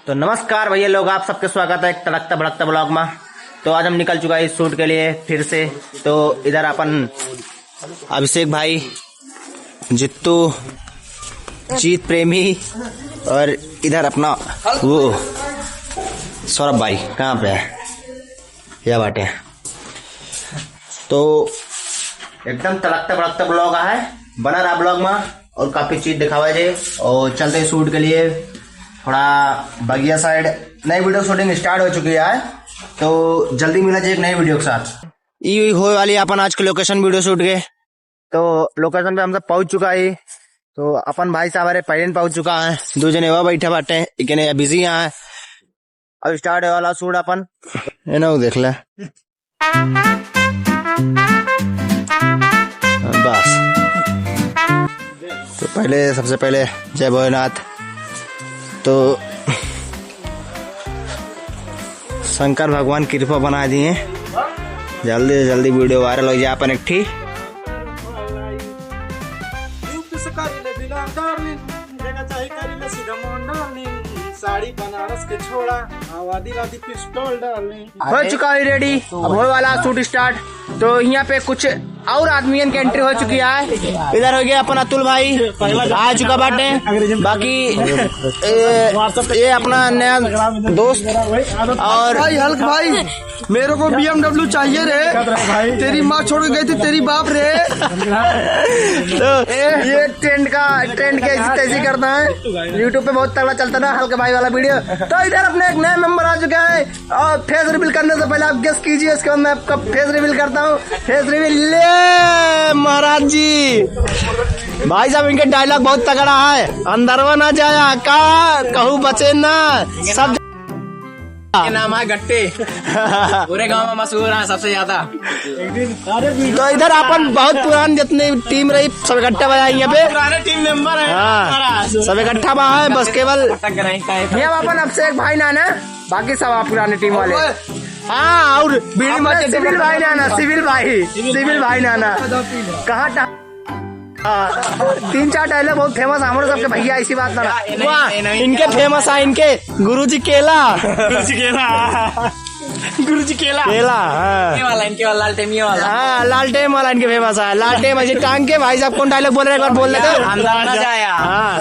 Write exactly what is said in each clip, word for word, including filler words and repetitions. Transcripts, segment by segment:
तो नमस्कार भैया लोग, आप सबके स्वागत है एक तड़कता भड़कता vlog में। तो आज हम निकल चुका है shoot के लिए फिर से। तो इधर अपन अभिषेक भाई, जित्तू, जीत प्रेमी और इधर अपना वो सौरभ भाई, कहाँ पे है? या बाटे। तो एकदम तड़कता भड़कता vlog है, बना रहा vlog में और काफी चीज दिखावा जाए। और चलते हैं shoot के लिए, थोड़ा बगिया side नई video shooting start हो चुकी है, तो जल्दी मिला जाए एक नई video के साथ। ई होए वाली अपन आज के location video shoot के। तो location पे हम सब पहुंच चुका है। तो अपन भाई साहब अरे पहले पहुंच चुका है, दो जने वह बैठे बाटे, एक जने busy यहाँ है। अब start होए वाला shoot अपन। ये ना वो देख ले। बस। तो पहले, सबसे पहले जय भोलेनाथ। तो शंकर भगवान कृपा बना दिए, जल्दी से जल्दी video viral हो जाए अपन एक ठी। यूपी से करी ले बिलोंग डार्लिंग, देना चाही करी ले सीधा मोन डार्लिंग, साड़ी बनारस के छोड़ा, आवादी रादी पिस्तौल डार्लिंग। हो चुका है ready, अब होए वाला shoot start। तो यहाँ पे कुछ और आदमियन के entry हो चुकी है। इधर हो गया अपना अतुल भाई आ चुका बाटे, बाकी ए, ये अपना नया दोस्त और भाई हल्क भाई, मेरे को B M W चाहिए रे। तेरी माँ छोड़ के गई थी, तेरी बाप रे। तो ये trend का, trend के ऐसी तैसी करता है, YouTube पे बहुत तगड़ा चलता ना हल्क भाई वाला video। तो इधर अपने एक नया member आ चुका है और face reveal करने से पहले आप guess कीजिए, इसके बाद मैं आपका face reveal करता हूँ। Face reveal ले महाराज जी। भाई साहब, इनके dialogue बहुत तगड़ा है। अंदरवा ना जाया का, कहू बचे ना, सब ये नाम है गट्टे। पूरे गांव में मशहूर है सबसे ज्यादा। तो इधर अपन बहुत पुरान जितनी team रही, सब इकट्ठा बजाए यहाँ पे। पुराने team member है हाँ, हमारा। सब इकट्ठा बा है, बस केवल अटक रहे हैं, काहे ये अपन अभिषेक भाई नाना, बाकी सब आप पुराने team वाले। हाँ, और बीड़ी अपने मत सिविल भाई नाना, सिविल भाई, सिविल भाई नाना। कहाँ टा-, हाँ, तीन चार dialogue बहुत famous है हमारे सबके भैया, ऐसी बात ना। वाह, इनके famous है, इनके गुरुजी केला। गुरुजी केला। गुरुजी केला। केला, हाँ। ये वाला, इनके वाला, लालटेम, ये वाला। हाँ, लालटेम वाला इनके famous है। लालटेम ऐसे टांग के भाई साहब कौन dialogue बोल रहे हैं, एक बार बोल देते हैं। अंदर ना जाया। हाँ,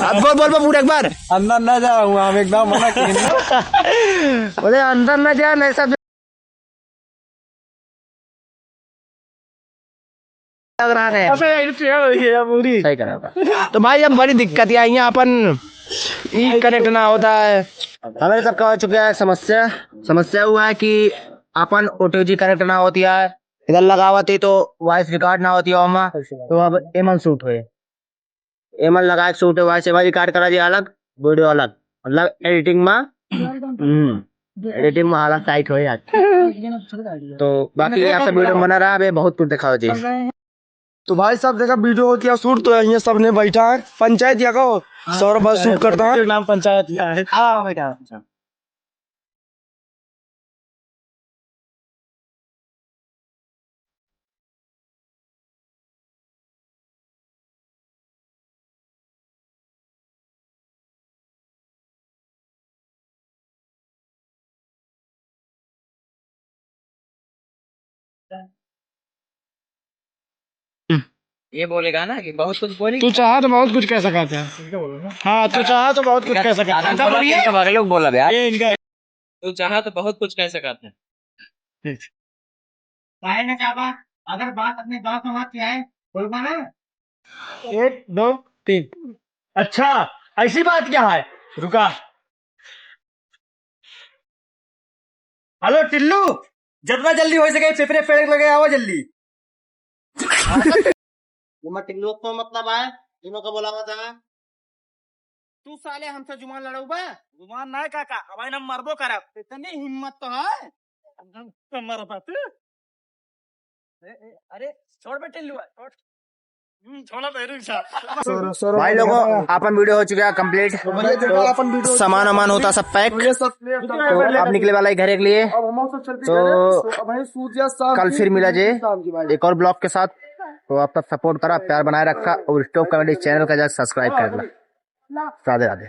अब बोल, बोल, बोल पूरा एक बार। अंदर ना जाऊंगा, हम एकदम मना किए। बोले, "अंदर ना जा, नहीं सब लग रहा है।" अबे, ये तो यार, ये पूरी। सही करा था। तो भाई, अब बड़ी दिक्कत है, यहाँ अपन ई connect ना होता है। हमारे सबका हो चुका है समस्या। समस्या हुआ है कि अपन audio जी connect ना होती है, इधर लगावत ही तो voice record ना होती है, ओमा। तो अब एमन shoot होए। एमन लगा के shoot है, वैसे भाई record करा दिया अलग, video अलग, मतलब editing में, हम्म, editing में हालत tight हो यार। तो बाकी आपसे video बना रहा है, बहुत कुछ दिखाओ जी। तो भाई साहब देखा video होती है shoot, तो यहाँ सबने बैठा है, पंचायत या कहो, हाँ, सौरभ भाई shoot करता है। नाम पंचायत या है। हाँ बेटा। ये बोलेगा ना कि बहुत कुछ बोली। तू चाहा तो बहुत कुछ कह सकत है। हाँ, तू चाहा तो बहुत कुछ कह सकत है। आदमी बोला कि भाई लोग बोला यार। ये इनका तू चाहा तो बहुत कुछ कह सकत है। काहे ना चाहबा? अगर बात अपने गाँव समाज के आए, बोलबा ना। एक, दो, तीन। अच्छा, ऐसी बात क्या है? रुका। हेलो टिल्लू, जितना जल्दी हो सके पेपरे पेड़ लगे आओ जल्दी। तुम्हारा टिल्लू को मतलब है, तीनों को बुलावा था। तू साले हमसे जुबान लड़ौबा? जुबान ना है काका, अब ना मरबो करब। इतनी हिम्मत तो है? मरबा तू? ए, ए, अरे छोड़ बे टिल्लू, छोड़। हम्म, छोड़ा तो रुक जा। भाई लोगों, अपन video हो चुका है complete। तो सामान वामान होता सब pack। तो अब निकले वाला है घरे के लिए। तो कल फिर मिला जे एक और vlog के साथ। तो आप सब support करा, प्यार बनाए रखा और Top Comedy channel का जा subscribe कर ला। राधे राधे।